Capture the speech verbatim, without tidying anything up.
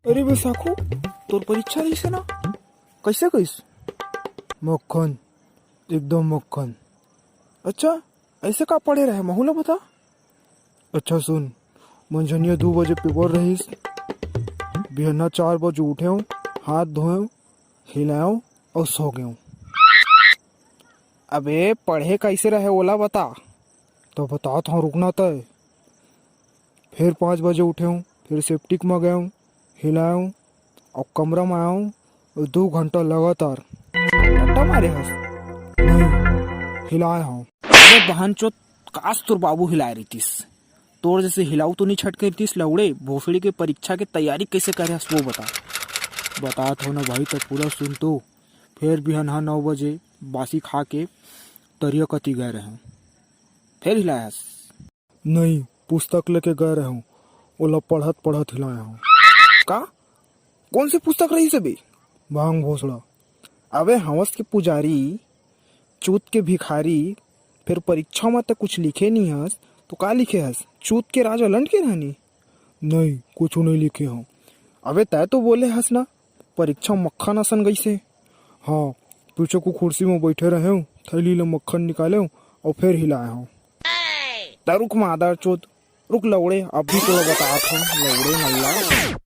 अरे बैसाखू, तोर परीक्षा रहिस हे ना, कइसे गइस? मक्खन, एकदम मक्खन। अच्छा, अइसे का पढ़े रहे, महू ला बता। अच्छा सुन, मंझनिया दू बजे पेपर रहिस, बिहन्ना चार बजे उठेंव, हाथ धोएंव, हिलाएंव अउ सो गेंव। अबे पढ़े कइसे रहे ओला बता। तो बतात हंव, रुकना तय। फेर पाँच बजे उठेंव, फेर सेप्टिक म गेंव, हिलाएंव अउ कमरा म आएंव अउ दू घंटा लगातार। रट्टा मारे हस? नहीं, हिलाए हंव। अबे बहनचोद, काश तोर बाबू हिलाए रहितिस। तोर जइसे हिलाऊ तो नइ छटके रहितिस लौड़े। भोसड़ी के परीक्षा के तैयारी कइसे करे हस वो बता। बतात हंव ना भाई, त पूरा सुन तो। फेर बिहनहा नौ बजे बासी खा के तरिया कती गए रहेंव। फेर हिलाए हस? नहीं, पुस्तक लेके गए रहेंव, ओला पढ़त पढ़त हिलाए हंव। का? कोन से पुस्तक रहिस हे बे? भांग भोसड़ा। अबे हवस के पुजारी, चूत के भिखारी, फेर परीक्षा म त कुछ लिखे नइ हस, तो का लिखे हस? चूत के राजा लंड के रहनी? नहीं, कुछू नइ लिखे हंव। अबे तैं तो बोले हस ना, परीक्षा मक्खन असन गइसे। हाँ, पीछू कुर्सी म बइठे रहेंव, थैली ले मक्खन निकालेंव अउ फेर हिलाए हंव। त रुक मादरचोद, रुक लौड़े, अभी तोला बतात हंव, लौड़े नल्ला।